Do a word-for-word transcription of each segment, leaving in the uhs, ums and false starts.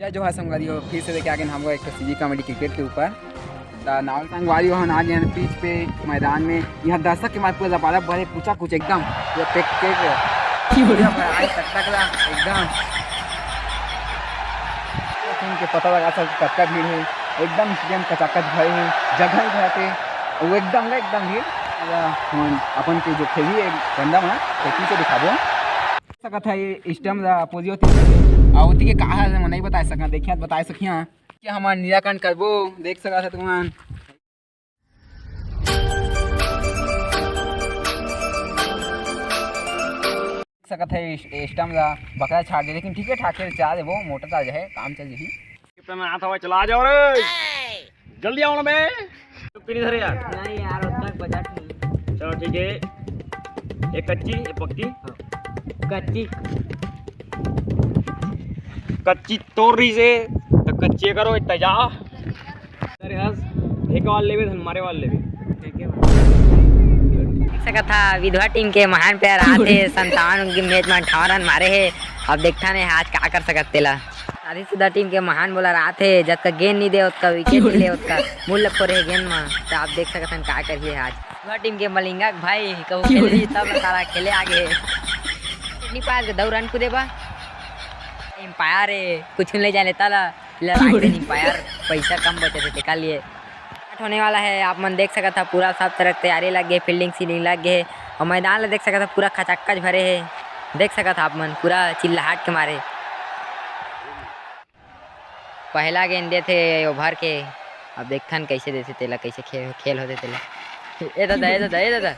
जय जोहार संगवारी हो, फिर से लेके आ गए हम लोग एक ठो सीजी कॉमेडी क्रिकेट के ऊपर। त नावल संगवारी हो, हम आ गए हैं पिच पे, मैदान में। यहाँ दर्शक के मारे पूरा लबालब भरे, पूछा कुछ एकदम पूरा पैक के पूरा भरा है, टकटक ला एकदम। तुम के पता लगा सकते कतका भीड़ है, एकदम स्टेडियम कचाकच भरे है, जगह ही भरते वो एकदम ला एकदम भीड़। पूरा हमन अपन के जो खेली है गंदा मा, तो पीछे दिखाबो। सकत है ये स्टेडियम ला अपोजिट होती है। और होती के कहा है, मैं नहीं बता सकता, देखिए बता सकिया। क्या हमार निराकरण करबो, देख सकत है तुमन। सकत है इस-, स्टेडियम ला बकरा छाड़ दे, लेकिन ठीक है ठाक है, चला देबो, मोटर चल जाए, काम चल जाही। कितना में हाथ हवा चला जाओ रे, जल्दी आओ ना बे। तो पीनी धरे यार। नहीं यार, उतना बजट नहीं। चलो ठीक है, एक कच्ची, एक पक्की। कच्ची। कच्ची तोड़ रही से, तो कच्ची करो, इतना जा। अरे हंस, एक वाल लेबे, धन मारे वाल लेबे। देख सकत हा, विधवा टीम के महान प्लेयर आथे, संतावन के मैच में अंठावन रन मारे हे। अब देखथन हे आज का कर सकत तेला। शादीशुदा टीम के महान बॉलर आथे, जतका गेंद नहीं दे, ओतका विकेट नहीं ले, ओतका मूल फोरे हे गेंद में। तो आप देख सकत हन का करिए आज। विधवा टीम के मलिंगा के भाई कहूँ खेले नहीं, तब सारा खेले आगे। नहीं पाया, दो रन कूदे बा। अंपायर हे, कुछ नहीं जाने ताला। लगा के नहीं पाया यार, पैसा कम बचे थे, तेका लिए। स्टार्ट होने वाला है, आप मन देख सकत हा, पूरा सब तरफ तैयारी लग गई, फील्डिंग सीलिंग लग गए। और मैदान ला देख सकत हा, पूरा खचाखच भरे है, देख सकत हा आप मन, पूरा चिल्लाहट के मारे। पहला गेंद देथे ओवर के, अब देखथन कैसे देथे तेला, कैसे खेल, खेल होथे तेला। ए दादा, ए दादा, ए दादा।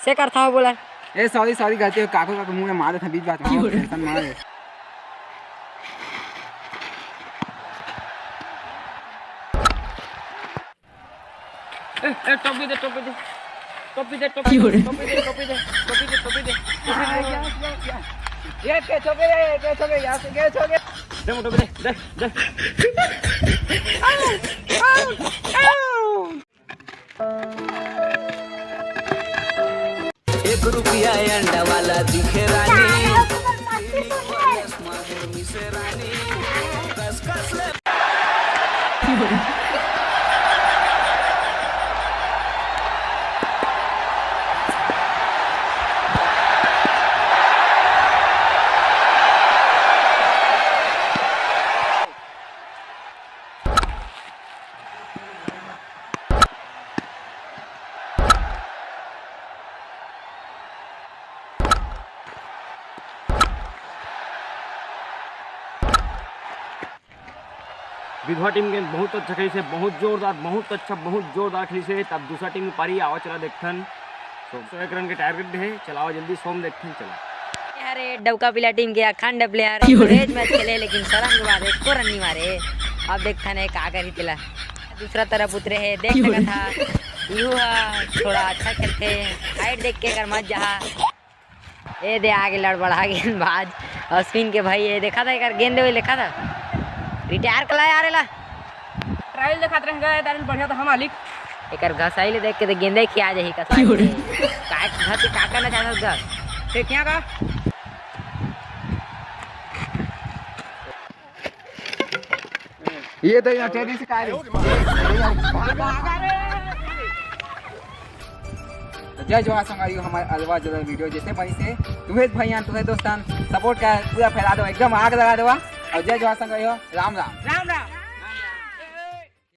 से करथा हो बोला। ए सॉरी सॉरी, गलती हो, काको काको मुंह में मार देथा बीच बात में, क्यों रे? टेंशन मार। ए, ए, टोपी दे, टोपी दे। टोपी दे, टोपी दे, टोपी दे, टोपी दे, टोपी दे, टोपी दे। ये कैच हो गया, ये कैच हो गया, यहाँ से कैच हो गया। दे, टोपी दे, दे, दे। एक रुपया अंडा वाला दिखे रानी। विधवा टीम के बहुत अच्छा खेलिस हे, बहुत जोरदार, बहुत अच्छा, बहुत जोरदार खेलिस हे। तब दूसरा टीम के पारी, आवा चला देखथन। सौ, सौ एक रन के टारगेट हे, चलावा जल्दी, सोम देखथन, चला। अरे, डौका पीला टीम के अखंड प्लेयर, एवरेज मैच खेले, लेकिन शरम के बाद एको रन नहीं मारे। अब देखथन हे का करही तेला। दूसरा तरफ उतरे हे, देख सकत हा, इहू हा थोड़ा अच्छा खेलथे, हाइट देख के एकर मत जहा। ए दे आगे लड़बड़ा गेंदबाज अश्विन के भाई, ए देखा था एकर गेंद देवे लेखा था, रिटायर कला यार एला। ट्रायल देखात रहेंगे, दारिल बढ़िया था हम मालिक। एकर घसाई ले देख के तो गेंदे खिया जाही कस क्यों रे? लागथे। काय घस के का करना चाहत हस घस? फेंकिया का? ये तो यहाँ तेजी से काहे? तो जय जोहार संगवारी हो, हमारे अलवा जलवा वीडियो जैसे बनी से तुम्हें भैया तुम्हें दोस्तान सपोर्ट का पूरा फैला दो, एकदम आग लगा दो। और जय जोहार संगवारी हो, राम राम। राम राम।